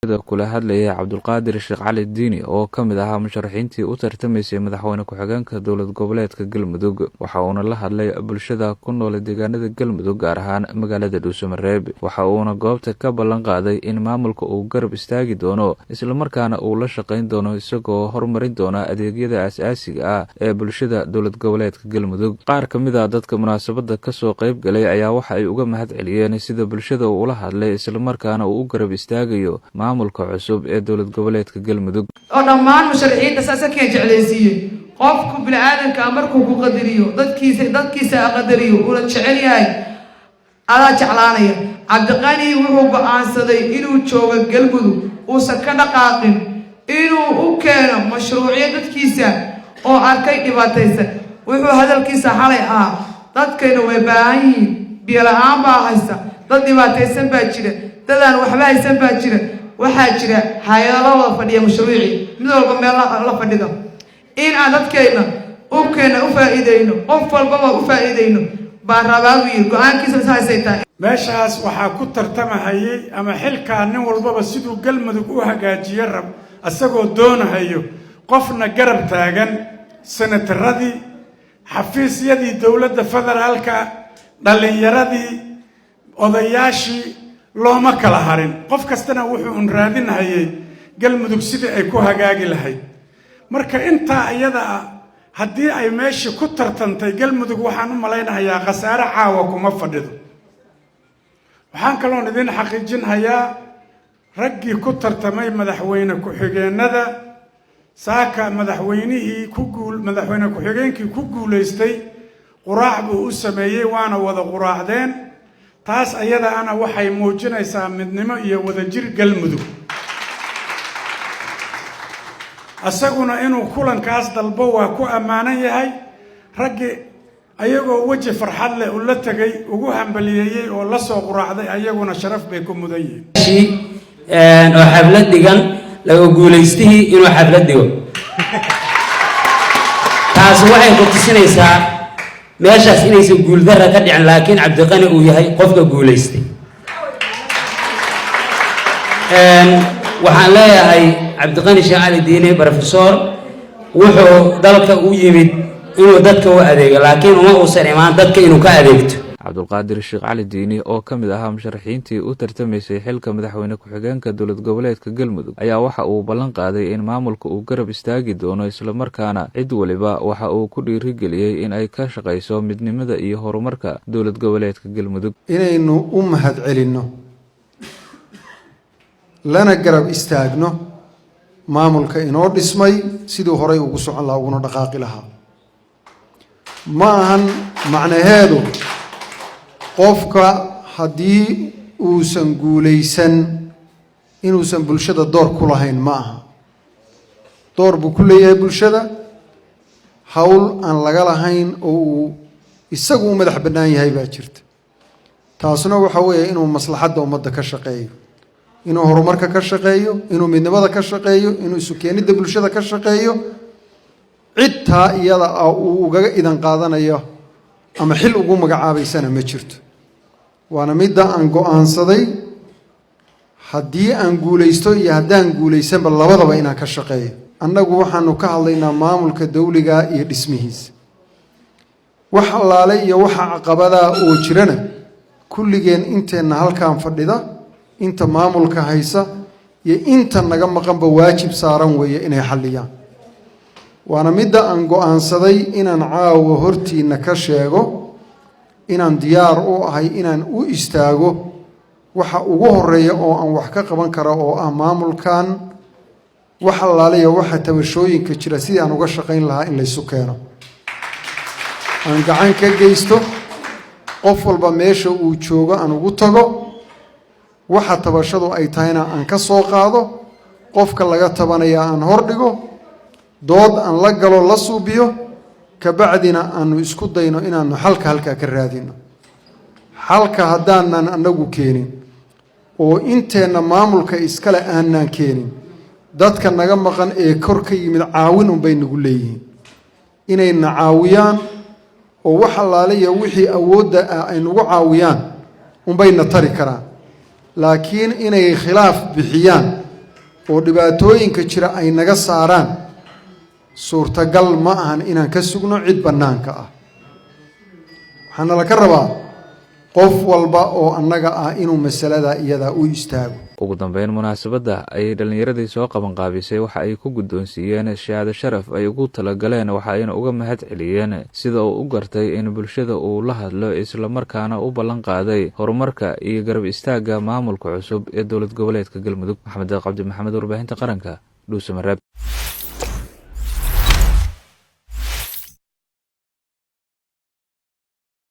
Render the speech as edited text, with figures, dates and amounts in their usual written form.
Kula hadlayay Cabdulqaadir Sheekh Cali Diini oo ka mid ahaa musharaxiintii u tartamaysay madaxweyne ku-xigeenka dowlad goboleedka Galmudug. Waxa uuna la hadlay bulshada ku nool deegaanada Galmudug, gaar ahaan magaalada Dhuusamareeb. Waxa uuna goobta ka ballan qaaday in maamulka uu garab istaagi doono, islamarkaana uu la shaqayn doono, isagoo horumarin doona adeegyada aasaasiga ah ee bulshada dowlad goboleedka Galmudug. Qaar ka mid a dadka munaasabada kasoo qeyb galay ayaa waxa ay uga mahad celiyeen sida bulshada uu ula hadlay, islamarkaana uu u garab istaagayo maamulka cusub ee dowlad goboleedka Galmudug. Oo dhammaan musharaxiinta saasakeen jeclaysiiyey. Qofku bini-aadankaa markuu ku qadariyo, dadkiisa qadariyo, uuna jecel yahay, adaa jeclaanaya. Cabdiqani wuxuu go-aansaday inuu joogo Galmudug, uusan ka dhaqaaqin, inuu u keeno mashruucyo dadkiisa oo arkay dhibaataysan. Wuxuu hadalkiisa xalay ahaa: "Dadkayna way baahan yihiin, biyo la-aan baa haysa, dad dhibaataysan baa jira, dadaan waxba haysan baa jira." Waxaa jira hay-ado la wada fadhiya mashruucii, mid walba meel la fadhido, in aan dadkayna u keenna u faa'iideyno, qof walbaba u faa'iideyno baan rabaa, buu yiri. Go-aankiisa saasay tahay. Meeshaas waxaa ku tartamahayay ama xilkaa nin walbaba siduu Galmudug u hagaajiyo rab isagoo doonahayo, qofna garab taagan senataradii, xafiisyadii dowladda federaalka, dhallinyaradii, odayaashii, looma kala harin. Qof kastana wuxuu un raadinhayay Galmudug sidii ay ku hagaagi lahayd. Marka intaa iyada ah haddii ay meeshii ku tartantay Galmudug, waxaan u malaynahayaa khasaare caawa kuma fadhido. Waxaan kaloon idin xaqiijinhayaa raggii ku tartamay madaxweyne ku-xigeennada saaka, madaxweynihii ku guul madaxweyne ku-xigeenkii ku guulaystay quraac buu u sameeyey, waana wada quraacdeen. Taas ayada ana waxay muujinaysaa midnimo iyo wadajir Galmudug. Isaguna inuu kulankaas dalbo waa ku ammaanan yahay. Raggii ayagoo weji farxad leh ula tegay, ugu hambaliyeeyey oo la soo quraacday, ayaguna sharaf bay ku mudan yihiin. Oo xaflad dhigan laga guulaystihii inuu xaflad dhigo, taasi waxay ku tusinaysaa meeshaas inaysan guuldarra ka dhicin, laakiin Cabdiqani uu yahay qofka guulaystay. Waxaan leeyahay Cabdiqani Sheekh Cali Diine professor wuxuu dalka u yimid inuu dadka u adeego, laakiin uma uusan imaan dadka inuu ka adeegto. Cabdulqaadir Sheekh Cali Diini oo ka mid ahaa musharaxiintii u tartamaysay xilka madaxweyne ku-xigeenka dowlad goboleedka Galmudug ayaa waxa uu ballan qaaday in maamulka uu garab istaagi doono, islamarkaana cid waliba waxa uu ku dhiirigeliyey in ay ka shaqayso midnimada iyo horumarka dowlad goboleedka Galmudug. Inaynu u mahad celinno lana garab istaagno maamulka inoo dhismay siduu horay ugu socon lahaa, uguna dhaqaaqi lahaa. Ma ahan macnaheedu qofka haddii uusan guulaysan inuusan bulshada door ku lahayn. Ma aha, door buu ku leeyahay bulshada. Hawl aan laga lahayn oo uu isagu u madax bannaan yahay baa jirta. Taasna waxa weeye inuu maslaxadda ummadda ka shaqeeyo, inuu horumarka ka shaqeeyo, inuu midnimada ka shaqeeyo, inuu isu keenidda bulshada ka shaqeeyo. Cidtaa iyada ah uu ugaga idan qaadanayo ama xil ugu magacaabaysana ma jirto. Waana midda aan go-aansaday haddii aan guulaysto iyo haddaan guulaysanba labadaba inaan ka shaqeeyo. Annagu waxaanu ka hadlaynaa maamulka dawliga iyo dhismihiisa. Wax allaale iyo waxa caqabadaa oo jirana, kulligeen inteenna halkan fadhida, inta maamulka haysa iyo inta naga maqanba, waajib saaran weeye inay xalliyaan. Waana midda aan go-aansaday inaan caawa hortiinna ka sheego inaan diyaar u ahay inaan u istaago waxa ugu horeeya oo aan wax ka qaban kara, oo ah maamulkan wax allaaliya waxa tabashooyinka jira sidii aan uga shaqayn lahaa, in laysu keeno, aan gacan ka geysto, qof walba meesha uu joogo aan ugu tago, waxa tabashadu ay tahayna aan ka soo qaado, qofka laga tabanaya aan hordhigo, dood aan la galo, la suubiyo, kabacdina aanu isku dayno inaanu xalka halkaa ka raadino. Xalka haddaanan annagu keenin oo inteenna maamulka iskale aanaan keenin, dadka naga maqan ee kor ka yimid caawin unbay nagu leeyihiin, inayna caawiyaan oo wax allaaliya wixii awoodda ah ay nagu caawiyaan unbayna tari karaan. Laakiin inay khilaaf bixiyaan oo dhibaatooyinka jira ay naga saaraan, suurtagal ma ahan inaan ka sugno cid bannaanka ah. Waxaana la ka rabaa qof walba oo annaga ah inuu masalada iyadaa u istaago. Ugu dambeyn, munaasabadda ayay dhallinyaradii soo qabanqaabisay waxa ay ku guddoonsiiyeen shahaado sharaf ay ugu talagaleen, waxa ayna uga mahad celiyeen sida uu u gartay in bulshada uu la hadlo, islamarkaana u ballan qaaday horumarka iyo garab istaagga maamulka cusub ee dowlad goboleedka Galmudug. Maxamed Cabdi Maxamed, warbaahinta qaranka, Dhuusamareeb.